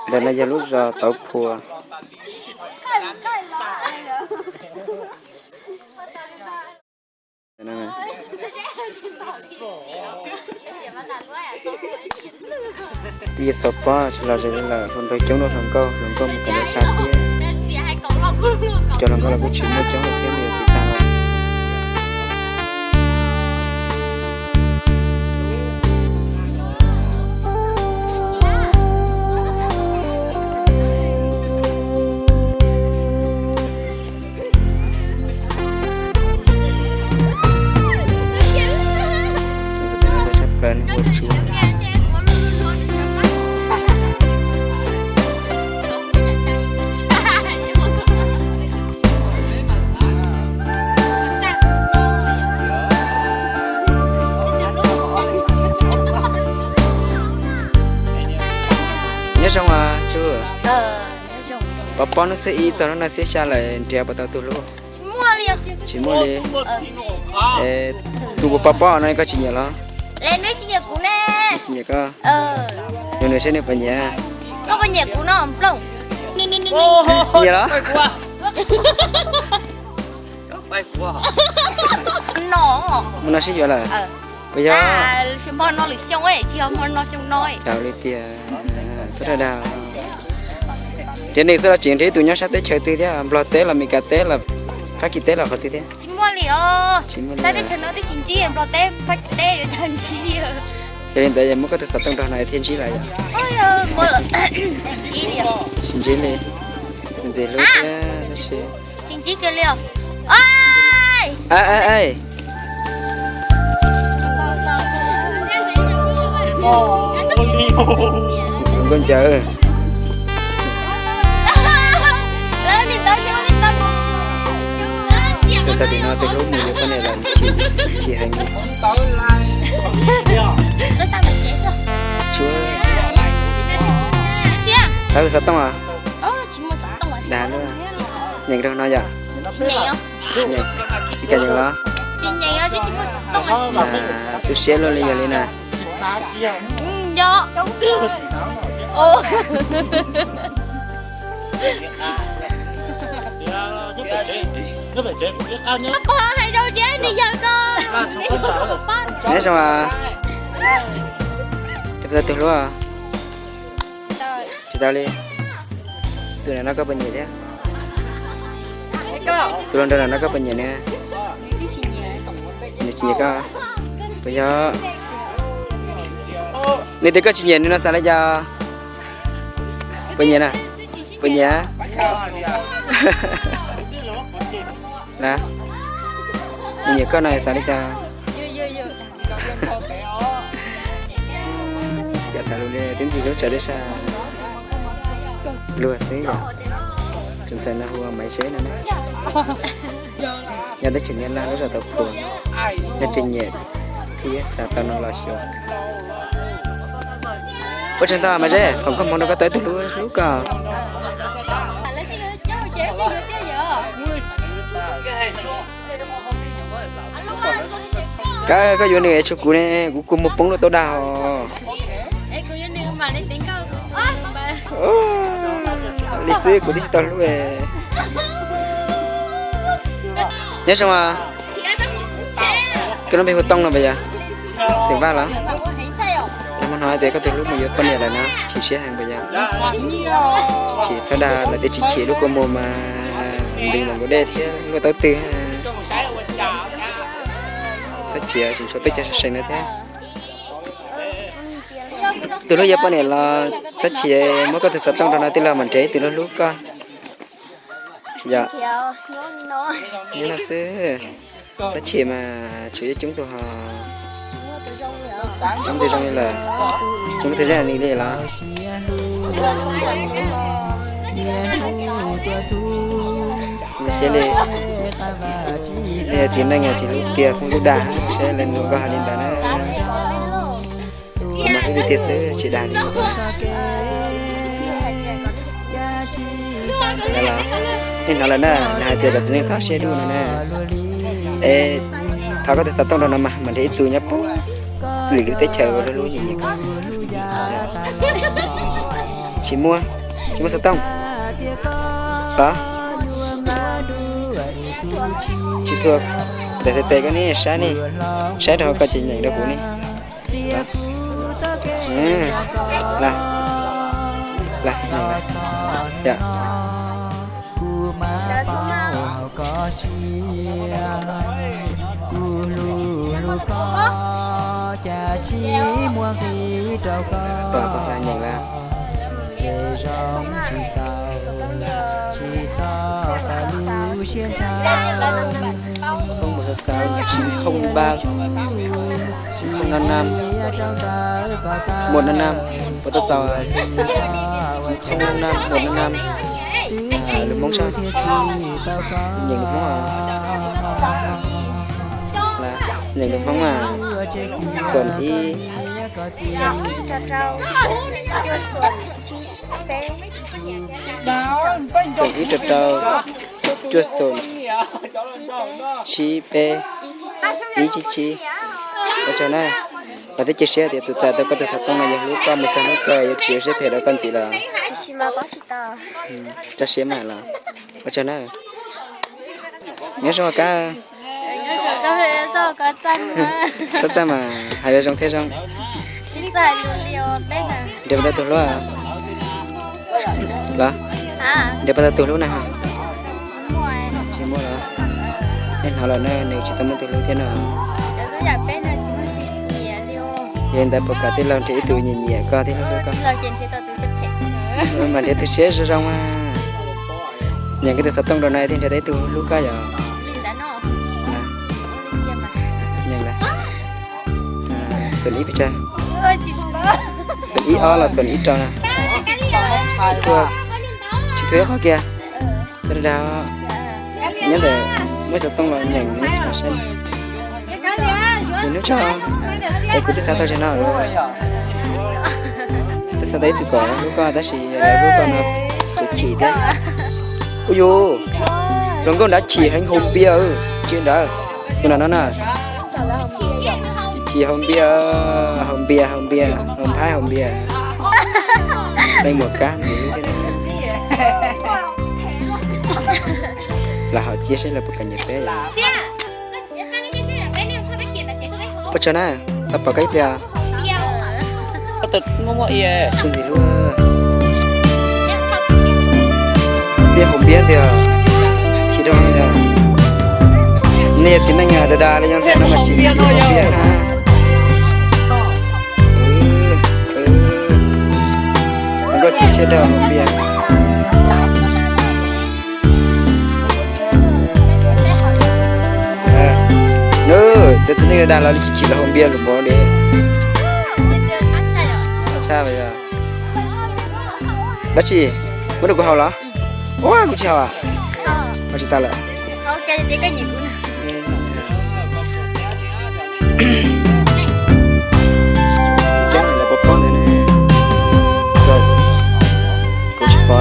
Ntawm no yog lub zos Tauv Phua. Twb yuav xaus pob tsis los ze li lawm, hluas nraug coob dua hluas nkauj, hluas nkauj mus kawm ntawv tag thiab. Cov hluas nkauj los kuj tsis muaj coob lawm thiab, me nyuam txiv tag lawm. Nyob zoo os tsuj. Pov pob hnub xiab ib txog hnub no xiab xya lawm nrhiav puas tau tus hlub? Tsis muaj li. Tus puas pov pob no koj tsis nyiam los? Tsis nyiam koj? Nug nws seb nws puas nyiam. Nyiam los? Mus no sib yuav lawm. Puas yog? Cas li tiag, txhob dag dag. Nrhiav nws xwb los tseem nrhiav ib tus nyob sab teb chaws twg thiab, Nplog teb los Meskas teb los Fab Kis teb los qhov twg thiab? Tsis muaj li os. Tsis muaj li. Sab teb chaws no twb tsis ntsib, Nplog teb, Fab Kis teb yuav tau ntsib. Yog li ntawd muab koj tus xov tooj rau no thiaj ntsib lawm yom? Tsis ntsib li. Ntxim hlub thiab tab sis. Tsis ntsib kiag li os. Nkauj ncaws. Tus txawm tim no tus hlub mus yuav poj niam lawm, chim heev. Tau xov tooj os. Dag luaj. Nyeem rau no yom. Tsis kam nyeem los? Tu siab luaj li yog li na. Neb zoo, tus hlub. Tsis tau li. Tus no koj puas nyiam thiab? Tus hluas nraug no koj puas nyiam nws? Nws tsis nyiam koj? Puas yog? Nws tias koj tsis nyiam nws no xav li cas? Puas nyiam na? Puas nyiam? Nws nyiam koj no xav li cas? Tsis kam tham lus li, twb ntxim hlub tsawv dej sab. Luag xwb yom. Tus ntxhais no hu ua Maiv Zeb no na. Nyob teb chaws Nyab Laj lub zos Tauv Phua. Leej twg nyiam thiab xav tau no los xyuas. Ua tsaug ntau Maiv Zeb, foom koob hmoov rau koj tau ib tug hlub hlub koj. Koj, koj yuav nws es tshuav kuv ne, kuv kua muag poob luaj tau dag os. Li xwb kuv twb tsis tau hlub. Nyob zoo os. Koj lub npe hu Tooj no puas yog? Xeem Vaj los? Nag hmo hnov tias koj tus hlub mus yuav poj niam lawm na, chim siab heev puas yog? Tsis chim txhob dag, lawv tias tsis chim lub kua muag mas ntws los nkaus dej thiab luaj tau twg. Txhob chim, tseem tshuav peb cov seev no thiab. Tus hlub yuav poj niam los txhob chim, muab koj tus xov tooj rau no tij laug mam nrhiav ib tug hlub hlub koj. Yog, nyob no xwb. Txhob chim mas tshuav coob tus ho. Tsis muaj tus zoo li lawm. Tsis muaj tus zoo li los? Tsis muaj siab li. Nej txiv neej tsis hlub tiag, foom koob dag, saib leej nus nkauj hais li ntawd na. Mas hlub tiag tiag xwb tsis dag li. Nej hnov lawm na, nws hais tias kom txiv neej txhob siab dub no na. Es thov koj tus xov tooj rau no mas mam nrhiav ib tug nyob puag lwm lub teb chaws uas hlub hlub nyiam nyiam koj. Tsis muaj, tsis muaj xov tooj los? Tsis thuam. Tes tes tes koj ne, saib ne, saib rau hauv ko ces nyeem rau kuv ne. Los, los, nyeem los. Yog. Nyeem los. Không một sáu sáu, chín không ba, chín không năm năm, một năm năm, puas tau txaus? Chín không năm năm, một năm năm. Lus Hmoob saib, nyeem lus Hmoob, nyeem lus Hmoob mas, xoom ib, xoom ib rau rau, cuaj xoom, tsib peb, ib tsib tsib. Ua tsaug na. Los thiab cia siab tias tus txais tau koj tus xov tooj no yuav hlub koj mus txog hnub kawg, yuav tsis ua siab phem rau koj ntxiv los? Tso siab mas los. Ua tsaug na. Nyob zoo kab. Txhob txaj mas hais zoo thiab zoo. Nrhiav puas tau tus hlub los? Nrhiav puas tau tus hlub na? Tsis muaj los? Nej hnov lawm na, nws tsis tau muaj tus hlub thiab no. Yog li ntawd puas kam tij laug nrhiav ib tug nyiam nyiam koj thiab hlub koj? Mas nrhiav tus siab zoo zoo mas. Nyeem koj tus xov tooj rau no thiaj nrhiav tau ib tug hlub koj yom. Nyeem lawm. Xoom ib pes tsawg? Xoom ib ob los xoom ib rau na? Tsis thuam, tsis thuam ib qho kiag. Nyob ntawm muab xov tooj los nyeem hnub tso saib. Hnub tso, es kuv twb xav tau tsev no. Twb xav tau ib tug kom hlub koj tab sis lawv hlub koj no kuv chim thiab. Ua yus, hluas nkauj nrad chim heev haus npias, tsis nrad, tus no no na. Chim haus npias, haus npias, haus npias, haus nphaib haus npias. Leej muam kab ntxiv thiab. Los haus cia saib lawv puas kam nyiam peb. Ua tsaug na, tau pom koj ib pliag. Tsis ntxim hlub. Npias haus npias tiag, chim rau tiag. Nej yog txiv neej da da li yog ntxhais no mas chim chim haus npias na. Nkauj chim siab rau haus npias. Nws txiv txiv neej da da los li chim chim los haus npias lus npaum li. Dab tsi? Muab rau kuv haus los? Ua kuv tsis haus. Haus tsis tau lawm. Kuv tsis pom.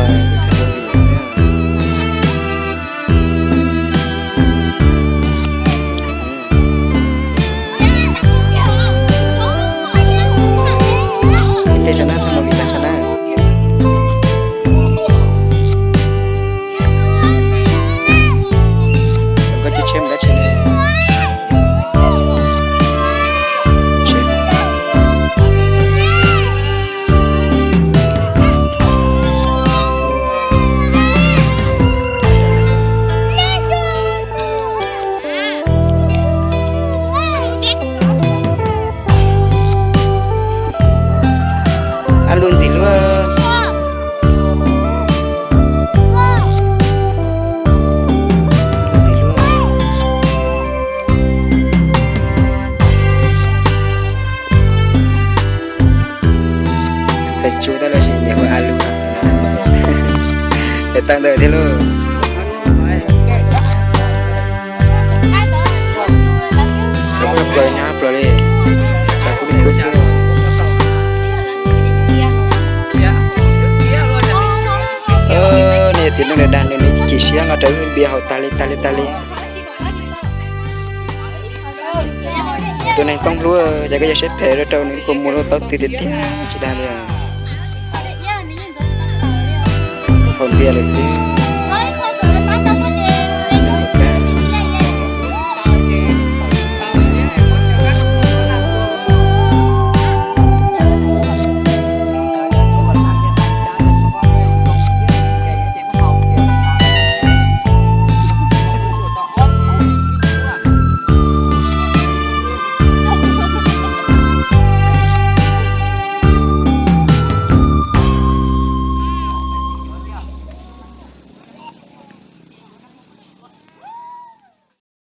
Ua ke tso na, txog movie tag tso na. Koj tsis tshem dab tsi ne? Ab lub ntxim hlub. Ntxim hlub. Txhais tsu tab lawm sis nyiam hu a lus. Es tau ntawm thiab lauj. Plaws nyob plaws li. Tsam kuv lub kub xwb. Nej txiv neej dag dag nws, nws chim siab nqa rau wb npias haus tag li tag li tag li. Tus neeg poob hlub, ces koj yog siab phem rau rau nws, kua muag lub taub twg tiag tiag tsis dag li. Tau ntiag lawm xwb.